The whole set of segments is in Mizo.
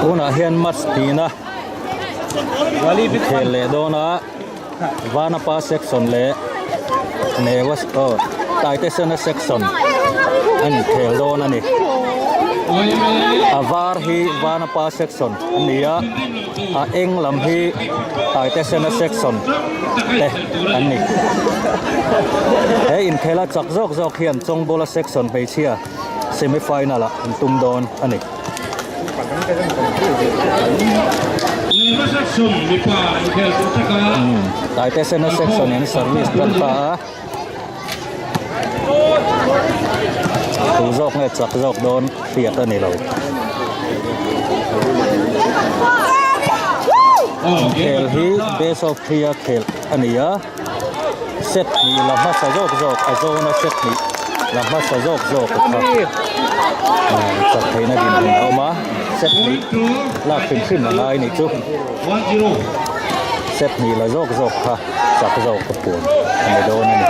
Tunah hian match hnihna khel leh dawn a Vanapa section leh Newa aw Taitesena section a inkhel dawn a ni. A var hi Vanapa section a ni a, a eng lam hi Taitesena section te an ni. He inkhela chak zawk zawk hian Chawngbawla section hmeichhia semi final ah an tum dawn a ni. Taitesena section in service tan ta a. Tu zawk nge chak zawk dawn hriat a ni lo. Inkhel hi best of three a khelh a ni a. Set hnih la hmasa zawk zawk a zawn a set hnih la hmasa zawk zawk a kha chak theihna dinhmun a awm a set hnih lak hrim hrim a ngai nih chu set hnih la zawk zawk kha chak zawk a puan a ni dawn a ni.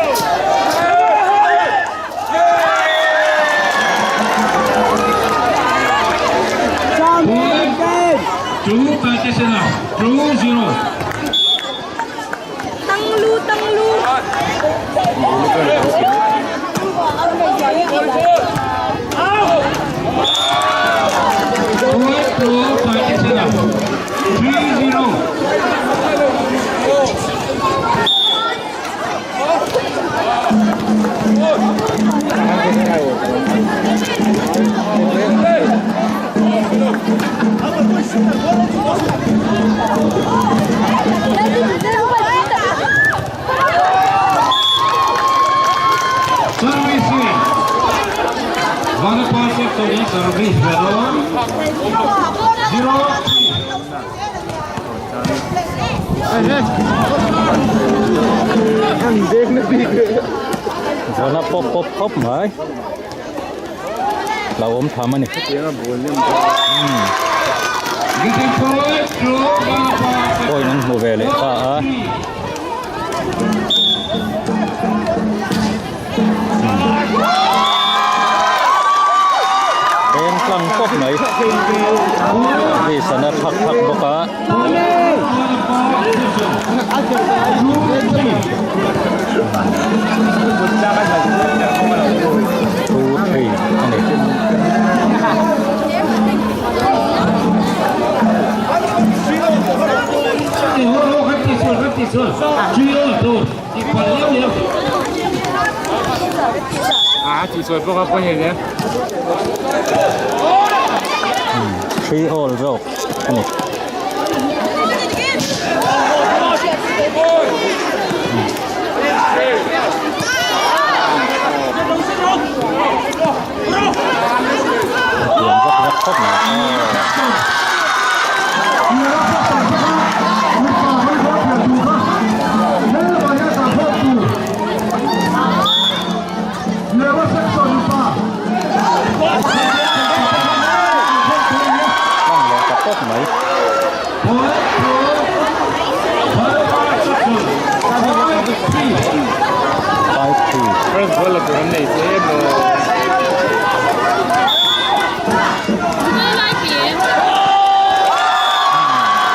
Zawhna pawp pawp khawp mai lo awm tham a ni. Point an hmu ve leh ta a. Eng tlang pawp mai. Hei sana thak thak bawk a. Two three a ni. Three all zawk a ni. Lian vak vak khawp mai. Hmang leh ta pawp mai.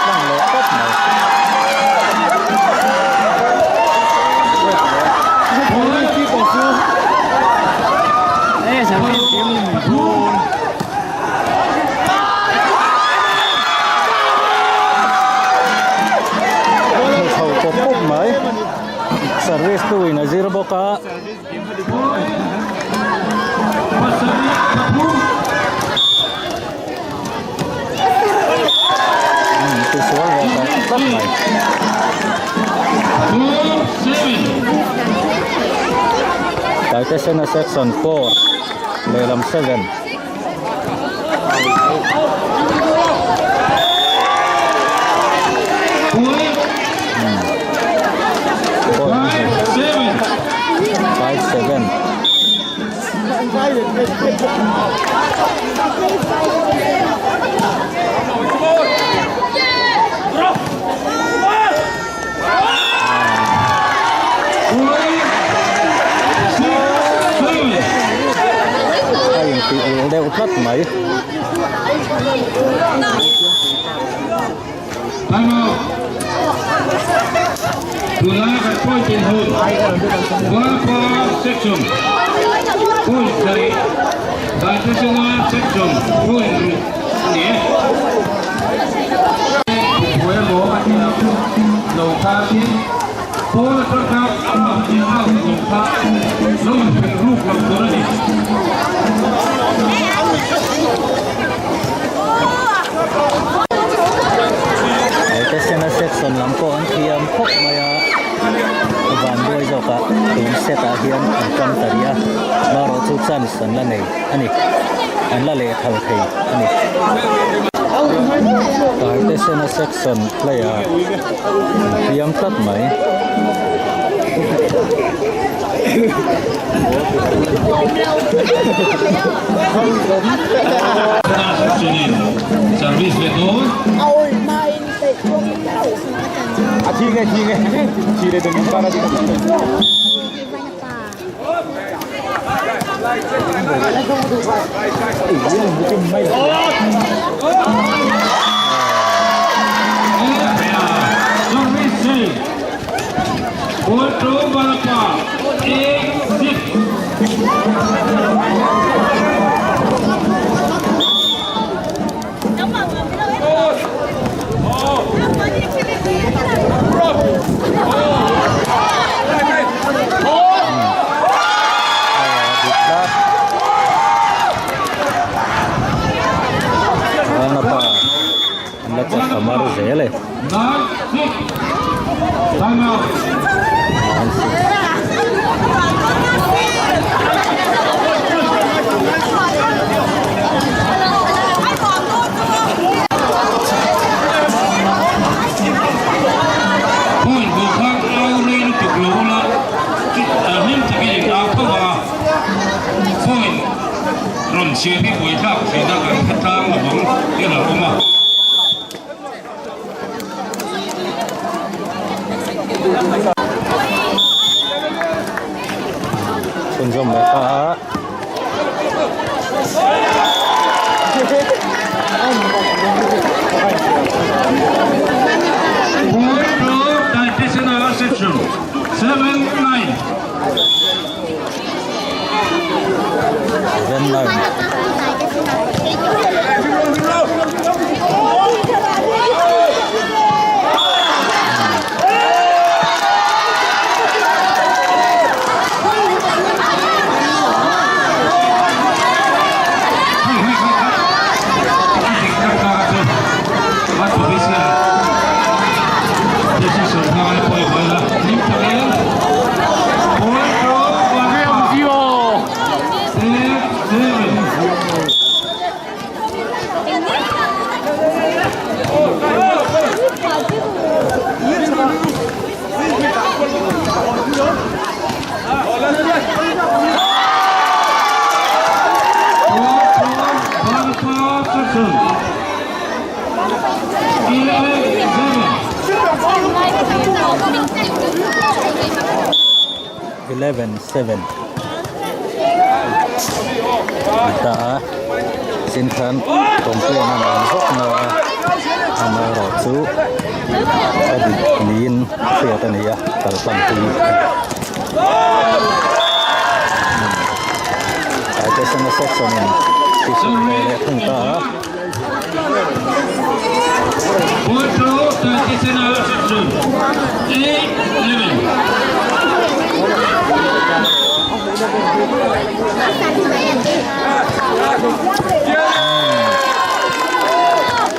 Hmang leh pawp mai. Chho pawp pawp mai service tu in a zir bawk a. Tisual ve ta tlat mai. Taitesena section 4 lehlam 7. 5 7. A intih ur Tunlai kan point in hun Vanapa section point sarih Taitesena section point ruk a ni e. Buai emaw a tih lo kha tin pawn atang kha a out leh out lo kha lo inphelh ruk lo tur a ni. Taitesena section lam pawh an thiam khawp mai a, a van buai zawkah tun set ah hian an ṭang ta rih a, marawh chu chance an la nei a ni, an la leh thal thei a ni. Taitesena section player an hliam tlat mai. Service ve dawn. Service save. Puerto Valapa 8 6. Vanapa an la chak a mar zel e. Point bawh kha au rei lutuk lo ula hlim takin in au tho ang a, point rawn chhiar hi buaithlak thina kan hre tlang lo ang hian a awm a. Chhunzawm leh ta a. Point to Taitesena section 7-9. 7-9. 11 7 ta a sin khan complain an awm vak na a amaherawh chu a dik niin hriat a ni a kalhlan pui Taitesena section in tihsuh ve leh thung ta a. Point to Taitesena section 8 11.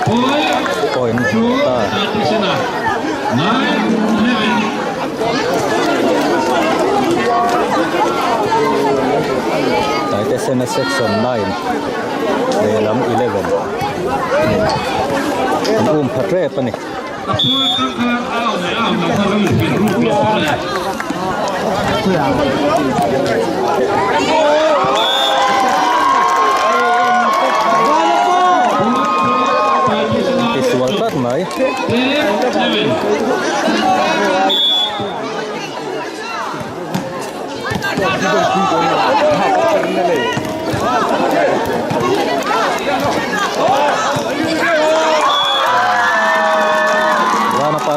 Point Point to ta. Taitesena 9 11. Taitesena section 9 lehlam 11 an um pha tep a ni. A pawl atang khan au leh au lo kha lo inphelh ruk lo tur a ni. Ti sual tlat mai. 10 11.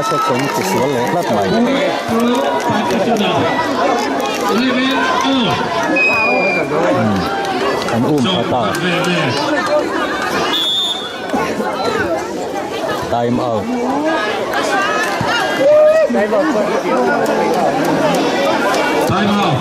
section tisual leh tlat mai. An um pha ta. Time out. Time out.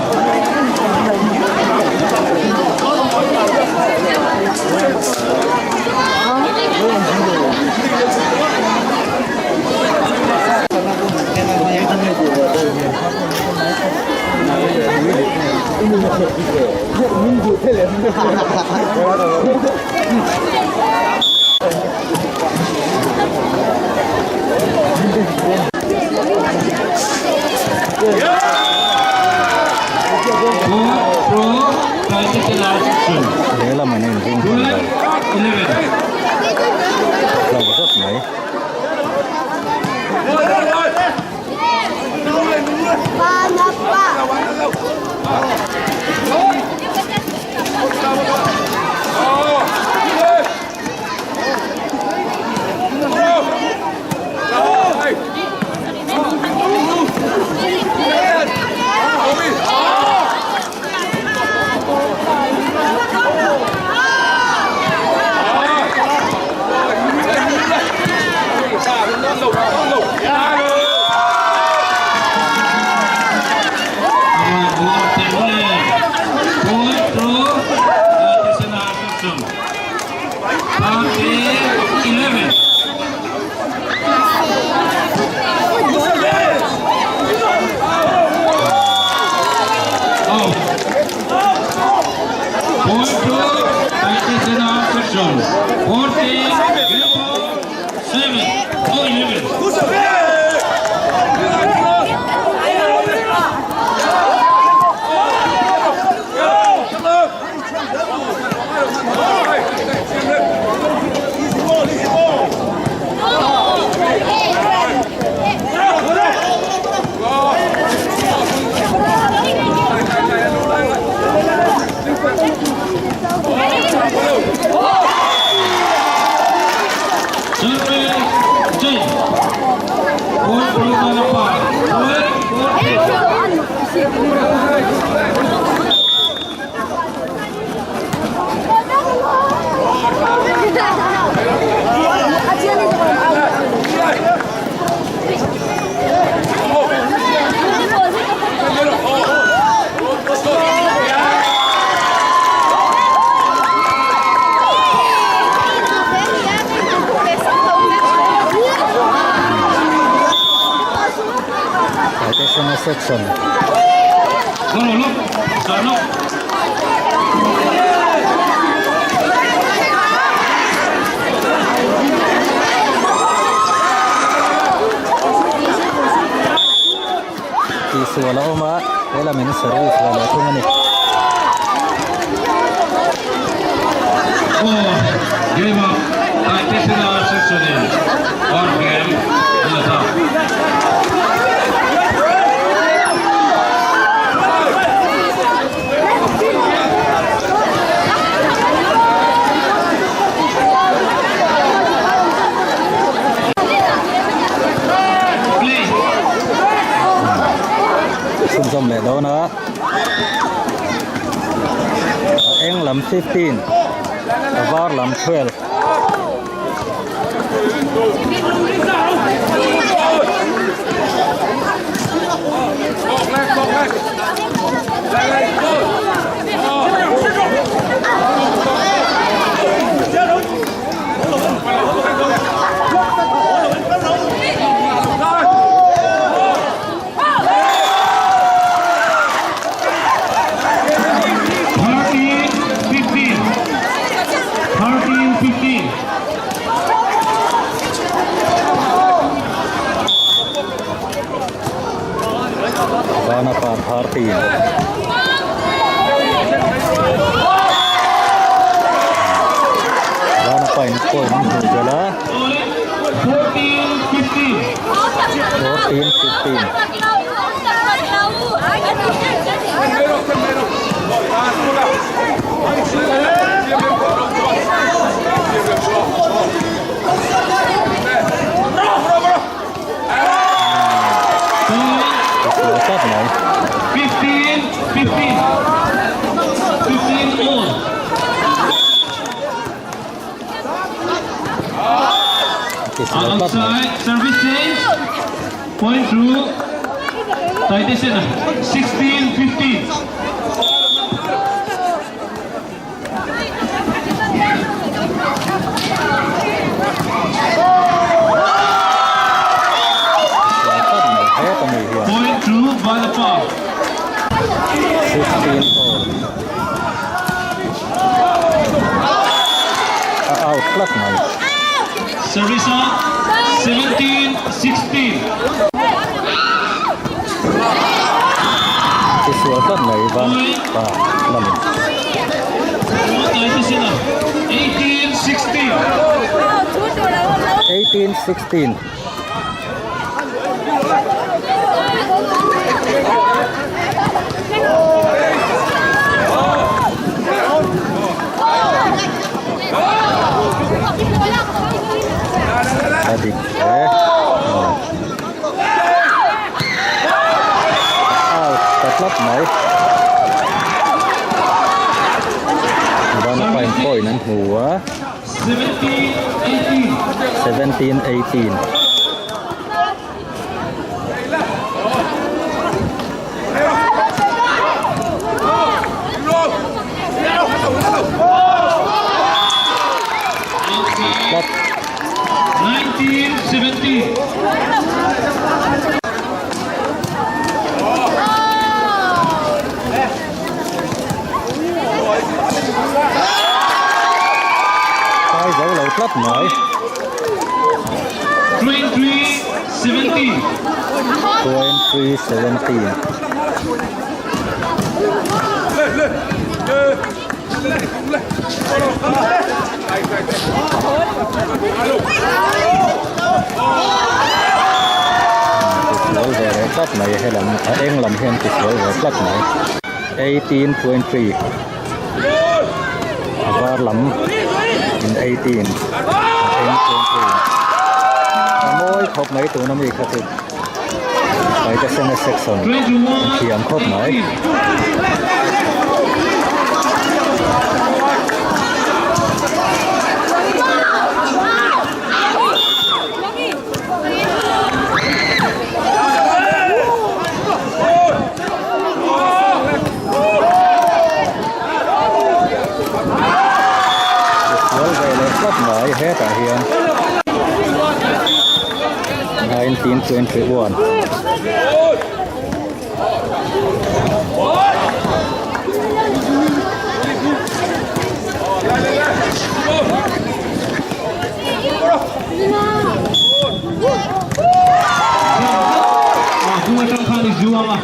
Lehlam in a inring hman lo. Hlo zet mai. Section. Tihsual a awm a, he lamin service ve leh thung a ni. Chhunzawm leh dawn a a eng lam 15 a var lam 12. Vanapa 13. Vanapa in point an hmuh belh a. 14 15. Tisual tlat mai. Outside service change. Point to Taitesena 16-15. Tisual tlat mai heta mi hian. Point to Vanapa. 15 all. A out tlat mai. Service out 17-16. Tisual tlat mai Vanapa lamin. Taitesena 18-16. 18-16. A dik hle. Out ta tlat mai. Vanapa in point an hmu a. 17-18. 17-18. Tlat. 19-17. Kai zo lo tlat mai. 23-17. 23-17. Tisual ve leh tlat mai helam a eng lam hian tisual ve tlat mai. 18-23. A var lam in 18 a eng 23. A mawi khawp mai tuna mi kha chu Taitesena section thiam khawp mai. Sual ve leh tlat mai hetah hian 1921. Kung atang khan i zuanga.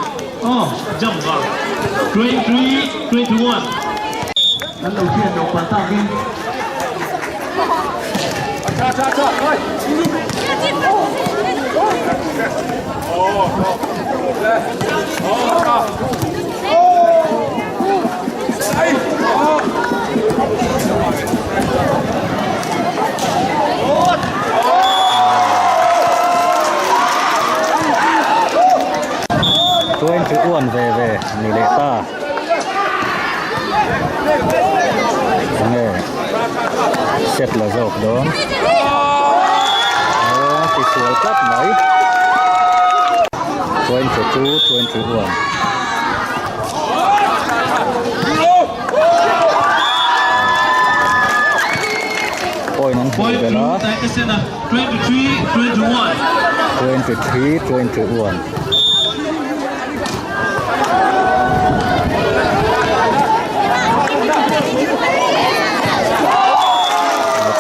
Oh, jump ba. 23-21. An lo thian lo pan takin. 21 ve ve ni leh ta. Enge set la zawk dawn. Aw tisual tlat mai. 22 21. Point an hmuh Point belh a. to Taitesena 23-21. 23 21.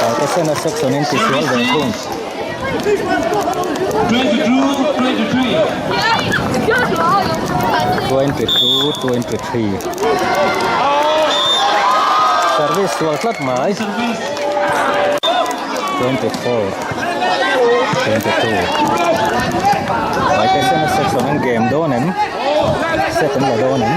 Taitesena section in tisual ve thung. 22-23. 22 23. Service sual tlat mai. Service 24 22. Taitesena section an game dawn em. Set an la dawn em.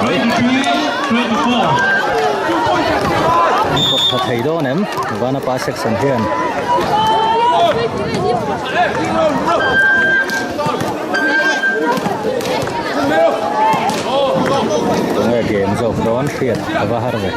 mai. An kawt tha thei dawn em Vanapa section hian. Tunge game zawk dawn hriat a va har ve.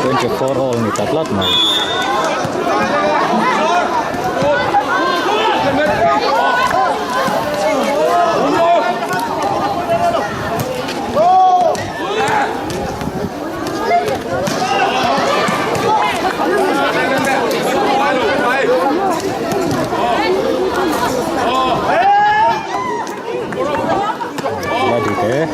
24 all ni ta tlat mai. La dik e.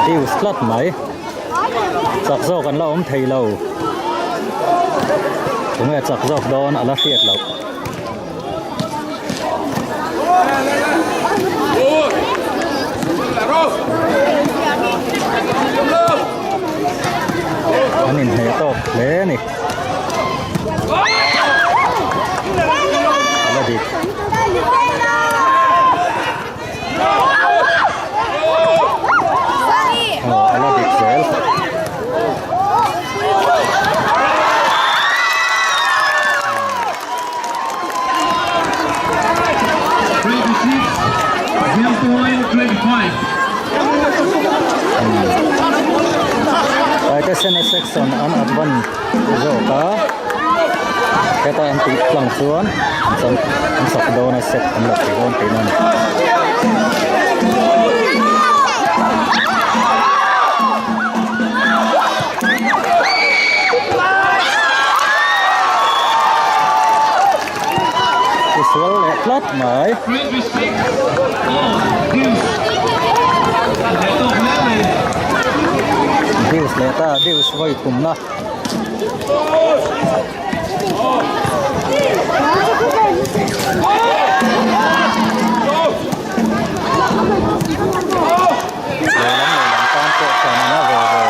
Deuce tlat mai. Chak zawk an la awm thei lo. Tunge chak zawk dawn a la hriat loh. An inhneh tawk hle a ni. A la dik. Aw a la dik zel. Taitesena section an advan zawk a heta an tih tlang chuan an sak dawn a set an la thei dawn tihna a ni. Tisual leh tlat mai. Deuce leh ta deuce vawi thumna. Lehlam lehlam tan pawh chuan a na ve ve.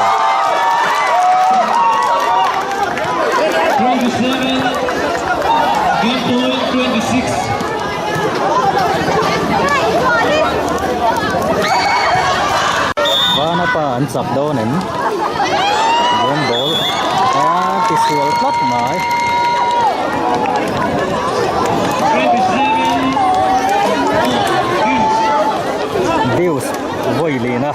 Vana pa an chak dawn em? Game ball a ti sual tlat mai. Deuce vawi lin a.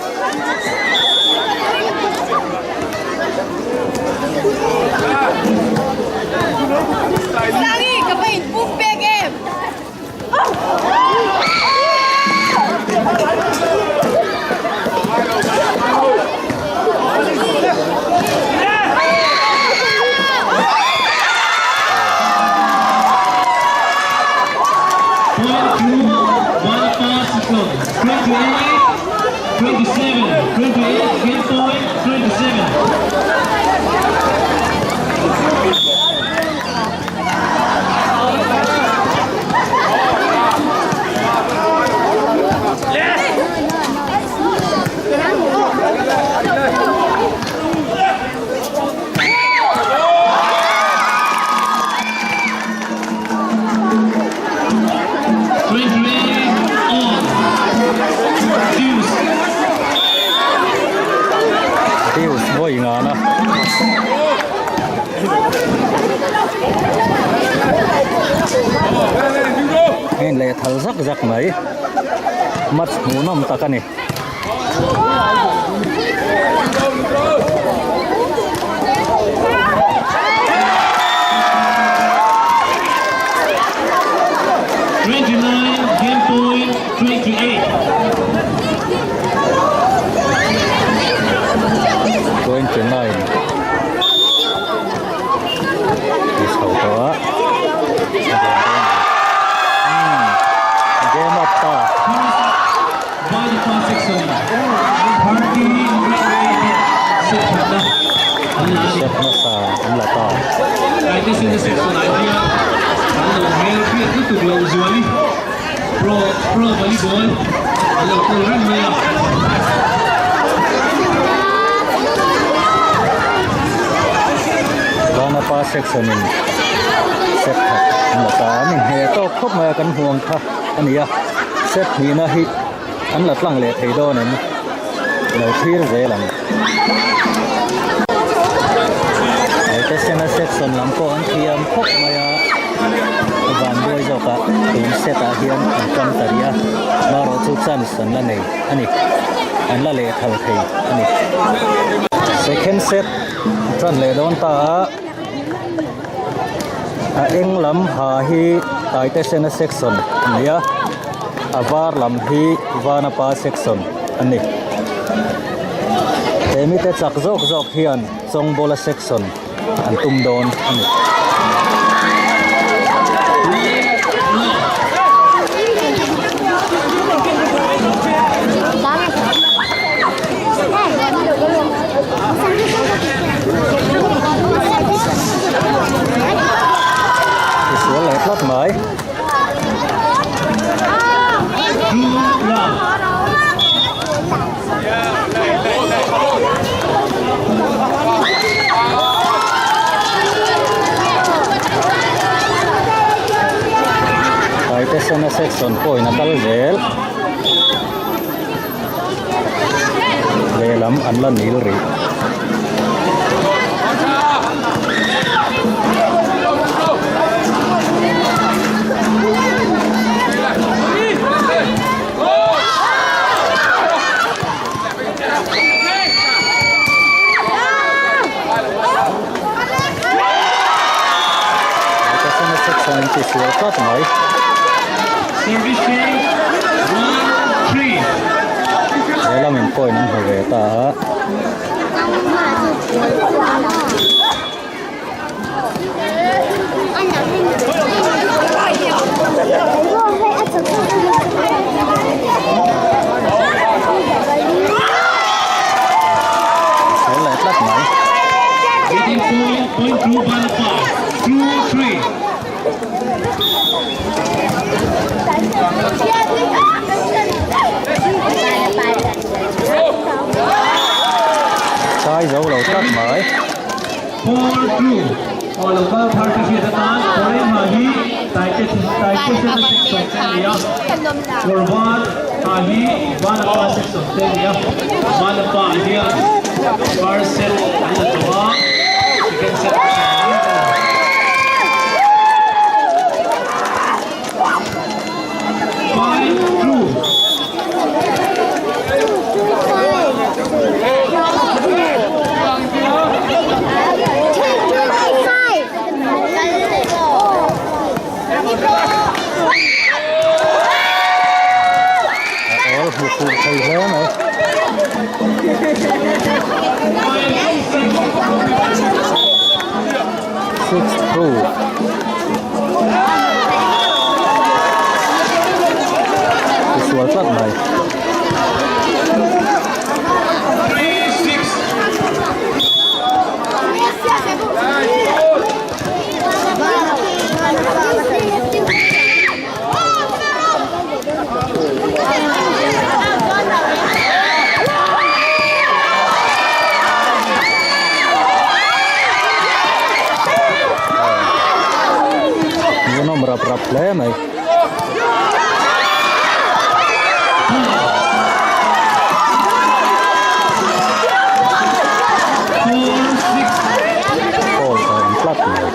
Deuce vawi ngana. Heng leh thal zak zak mai. Match hmuhnawm tak a ni. 29 Ti chho tawh a game up ta. Set hmasa an la ta. Vanapa section in set khat an la ta a ni hne tawk khawp mai a kan hmuh ang kha a ni a set hnihna hi an la tlang leh thei dawn em lo thlir zel ang. Hei section lam pawh an thiam khawp mai a van buai zawk ah tun set ah hian an tan ta rih a marawh chu chance an la nei a ni an la leh thal thei a ni. Second set tan leh dawn ta a a eng lam ha hi Taitesena section a ni a a var lam hi Vanapa section a ni. He mite chak zawk zawk hian Chawngbawla section an tum dawn a ni. Sual leh tlat mai. Taitesena section pawhin a kal zel. Lehlam an la nil rih. He lamin point an hmu ve ta a. Fel leh tlat mai. Sai zo lo tlat mai. A awl hmu fuh thei hle mai. 6-2. Sual tlat mai. Hmuhnawm rap rap hle mai. Ball a awm tlat mai.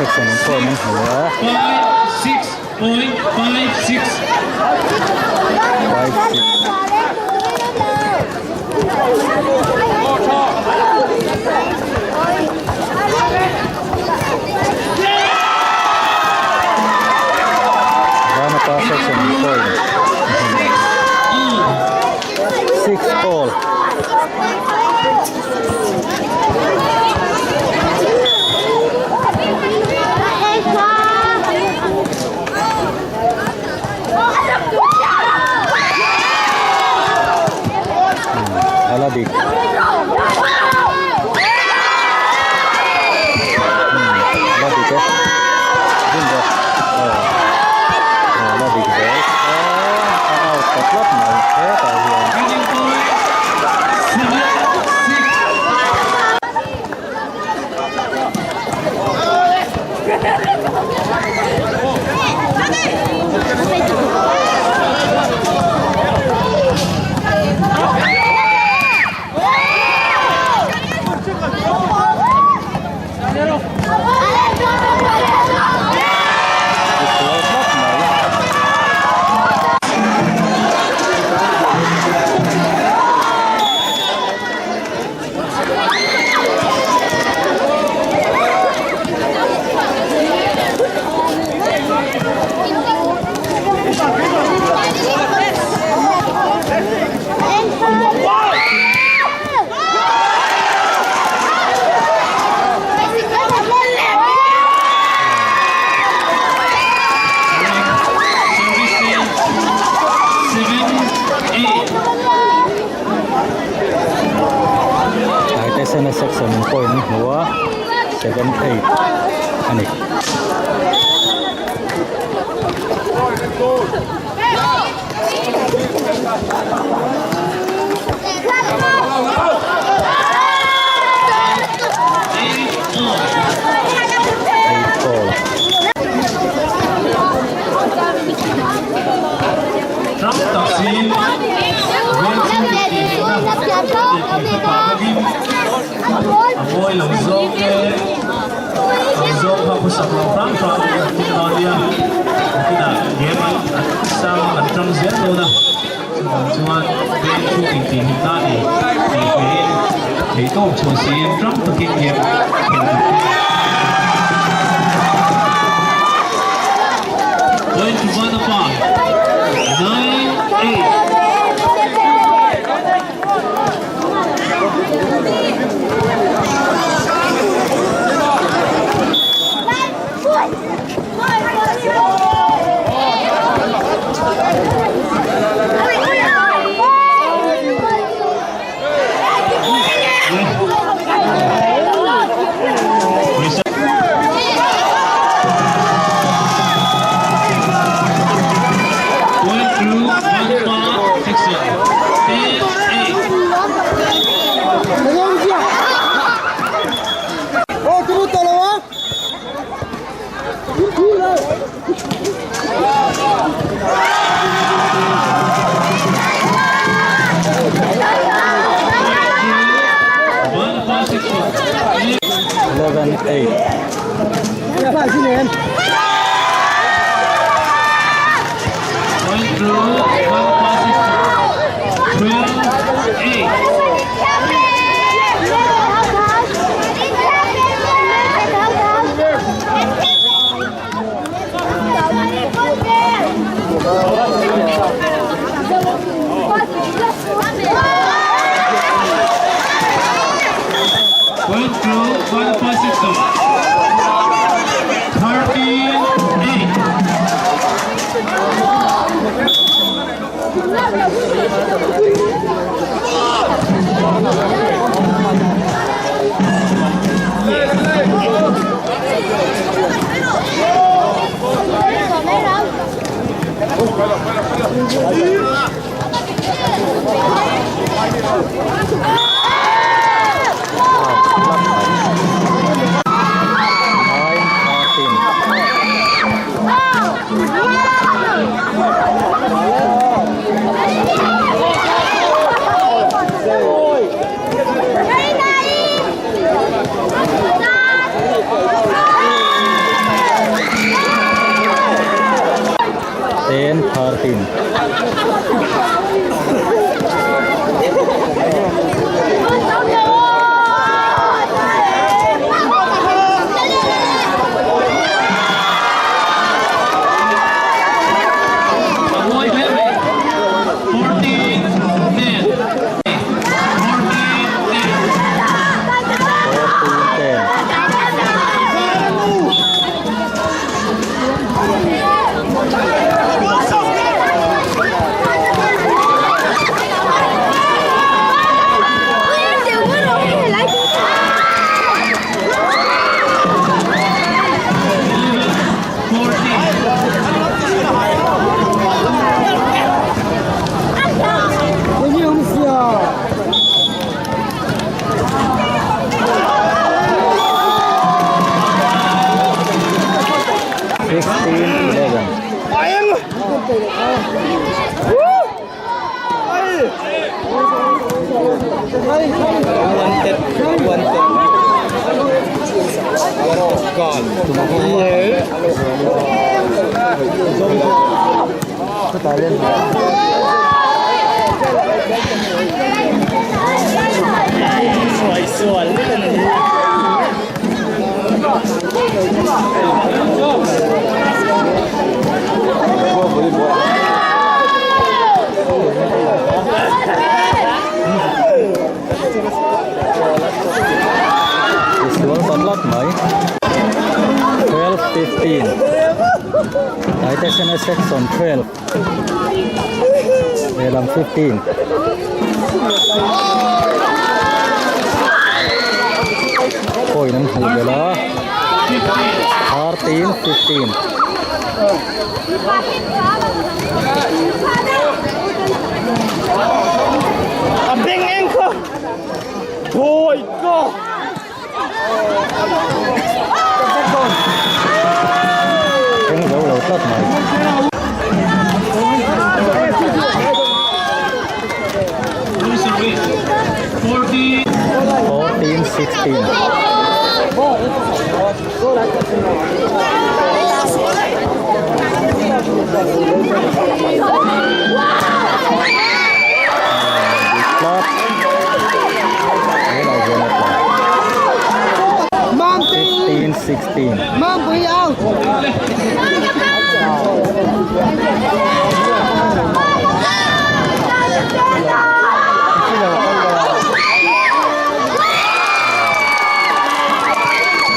Section in point an hmu a. 5 6.56. 5 6. Vanapa section in point 6 all. A la dik. A la dik e. Ding rawh. Aw. A la dik zel. A out ta tlat mai hetah hian. Winning point 7 6. Dik lo tlat mai. Service change 7 8. Taitesena section in point an hmu a 7 8 a ni. 8 all. 8 all. Trump taxi a mawi lo zawng te ang zawng kha khusak lo hram hram in an tum dawn nia nakinah game an sang an tang zel dawn a chuvang chuan veng chu intih hlim na ni tih hriain theihtawp chhuah siin ram takin game khelh an tum. Point to Vanapa 9 8. Point to Vanapa section 10 8. Oh, tu tolong ah. Vanapa section 11 8. 快新年。 Point to Vanapa section 12 8. Point to Vanapa section 13 8. Out tlat mai. 9 13. Sual ta tlat mai. 12:15 Taitesena section 12 lehlam 15. Point an hmuh belh a 13 15. A beng eng kha Boy go Eng zo lo tlat mai. 14 14 16. Dik tlat. Helai hian a tla. 15 16. Mampui out.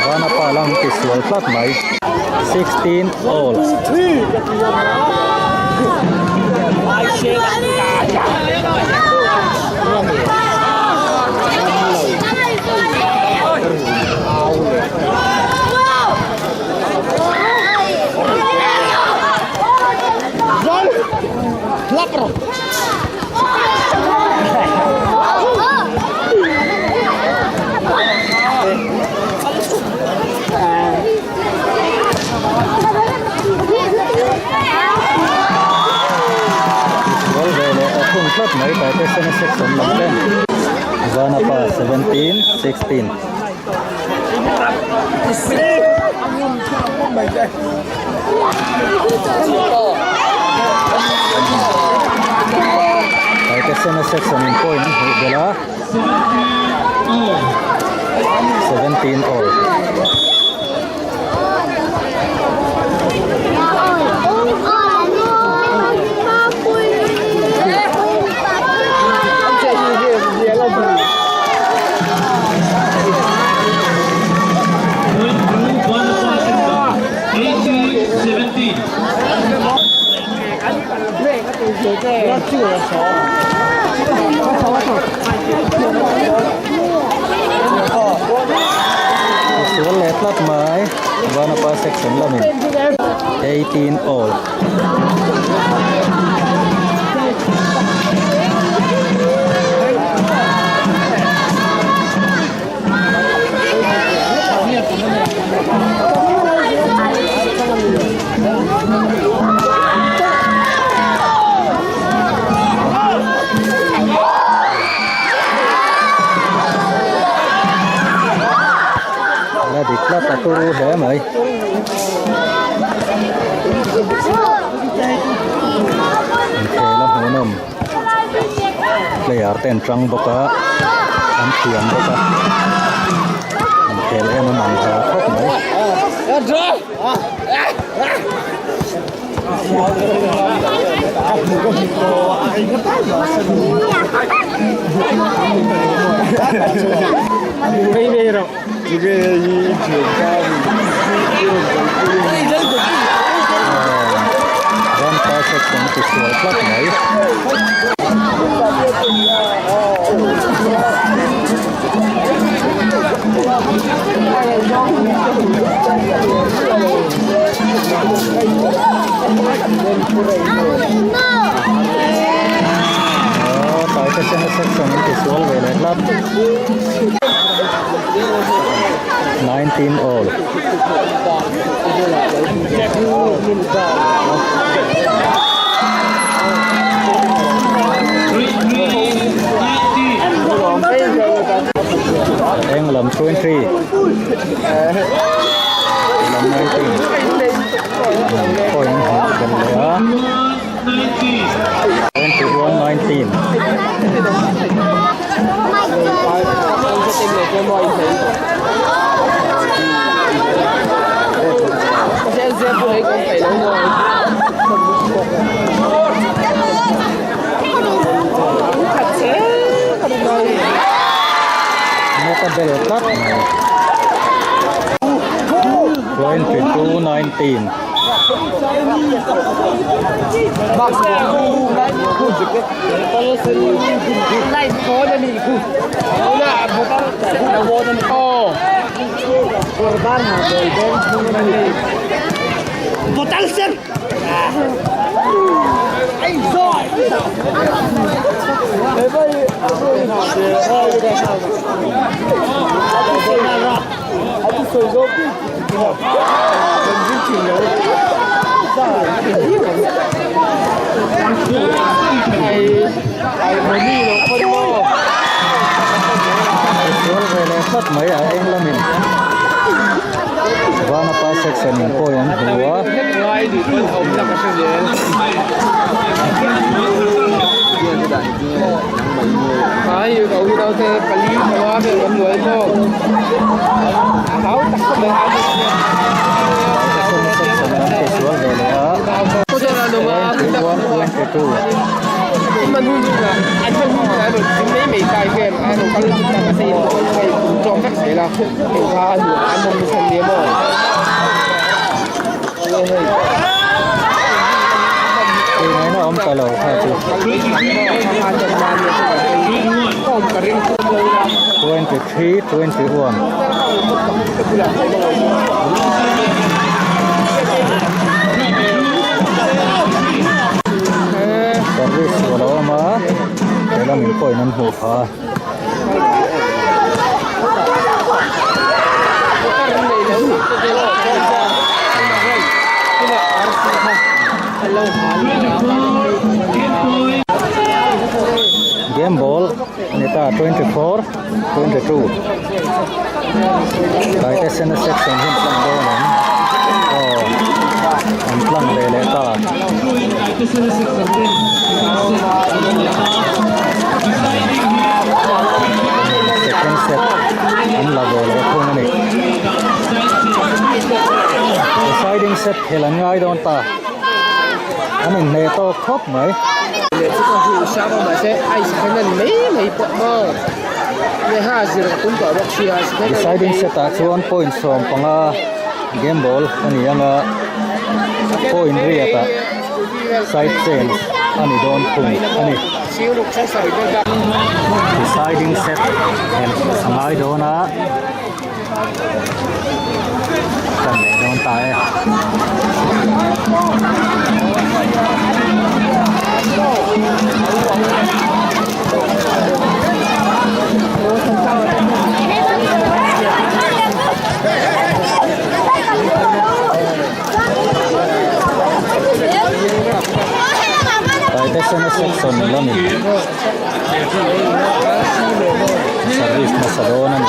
Vanapa lam ti sual tlat mai. 16 all. Sual ve leh a thung tlat mai Taitesena section lam ten Vanapa 17 16. Taitesena section in point an hmuh belh a 17 all. Point to Vanapa section 18 17. Sual leh tlat mai Vanapa section lamin 18 all. La dik tlat a turu hle mai. Inkhel a hmuhnawm player te an tang bawk a an thiam bawk a inkhel en a man tha khawp mai. Rampa section ti sual tlat mai. Aw Taitesena section an ti sual ve leh tlat. 19 all. eng lam 20 lam 19 point hmuh belh leh a 21 19. Net a bel tlat mai. 22 19. Sual ve leh tlat mai a eng lamin Vanapa section in pawi an hmu a. Section an che sual ve leh a 21 22. Tih ngaihna awm ta lo kha chu. 23 21. Service a lo awm a, he lamin pawhin an hmuh phah a. Game ball a ni ta 24 22 Taitesena section hi an tlang dawn ang aw an tlang ve leh ta. Second set an la ve leh thung a ni. Deciding set khel an ngai dawn ta. An inhneh tawk khawp mai. Deciding set ah chuan point 15 game ball a ni ang a, point riat ah side change a ni dawn thung a ni. Deciding set en a ngai dawn a, kan leh dawn ta e. Taitesena section lamin service hmasa dawn a ni.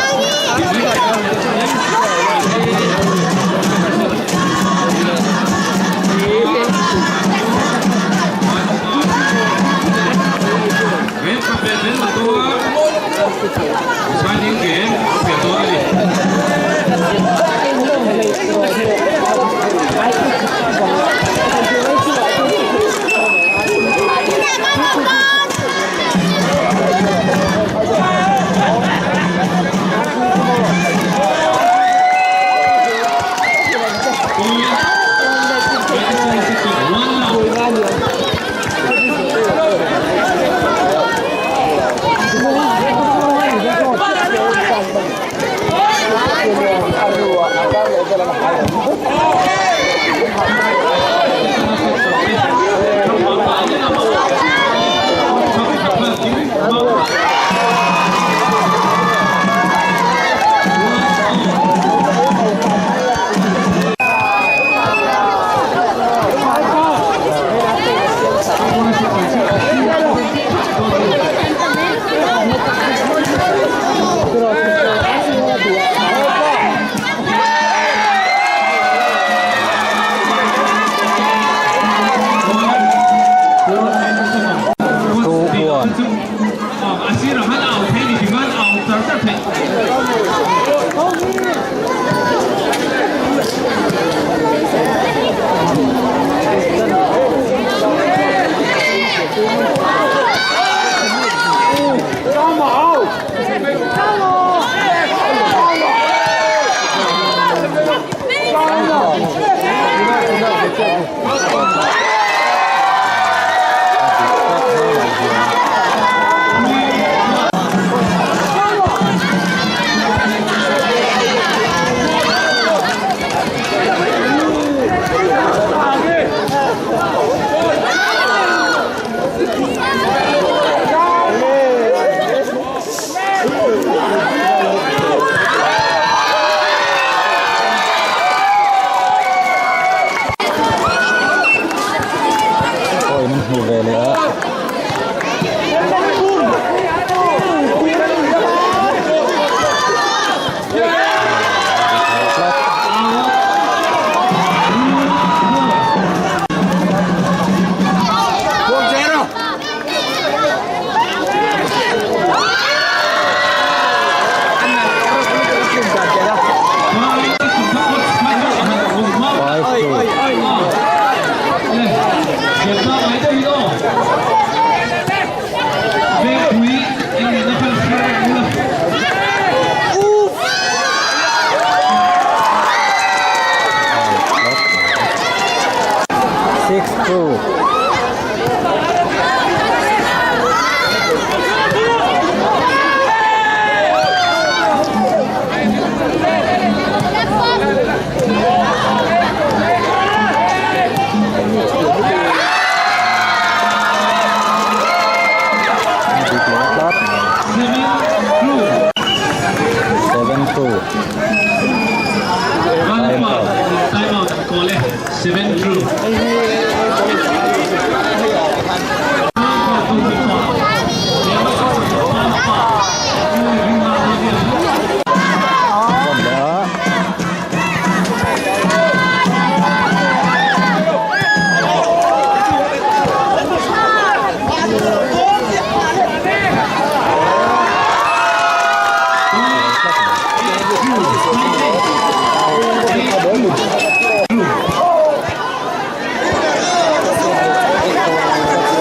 Two. Dik leh tlat mai. 7-2. Time out. Time out call e 7-2. Awm leh a.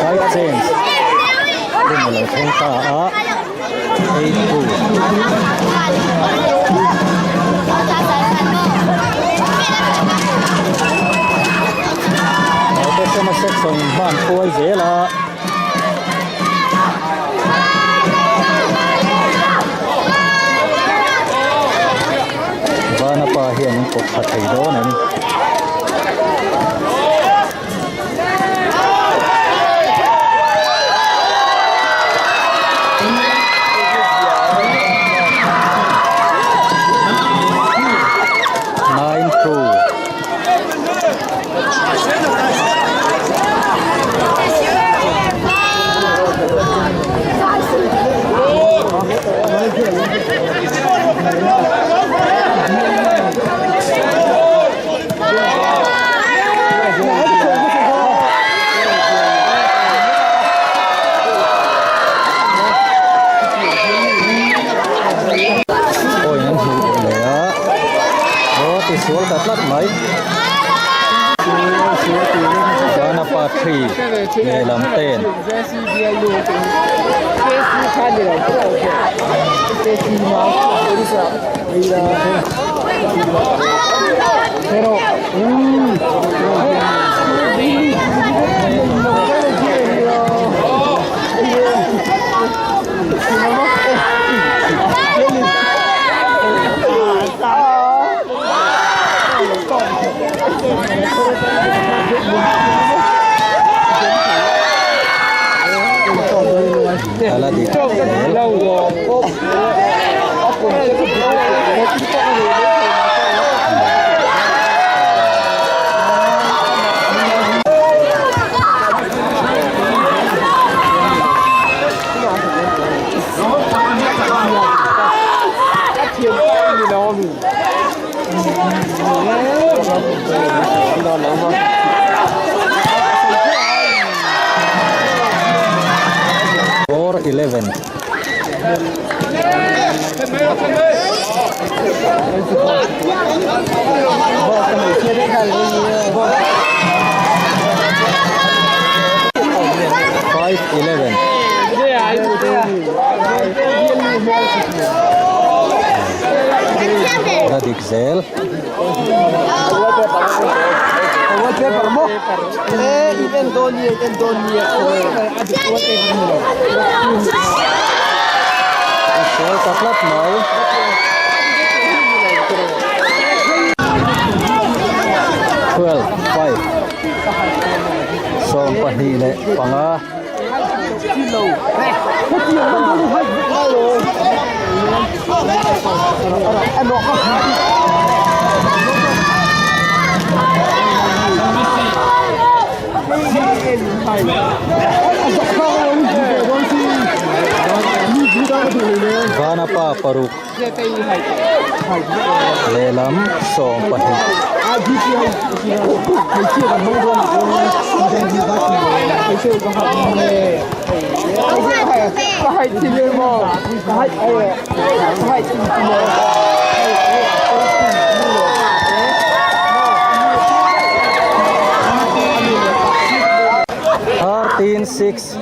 Side change hun a lo thleng ta a 8-2. Naute section in hman kual zel a. Vana pa hian an kawp tha thei dawn em? 9-2. Point an hmuh leh a, aw tisual ta tlat mai. Vanapa 3 lehlam 10. A la dik hmel. 4-11. 5-11. La dik zel. A sual ta tlat mai. 12-5. 25. Vanapa paruk lehlam 12. 13-6.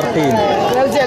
7-13.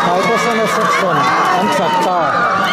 Taitesena section an chak ta.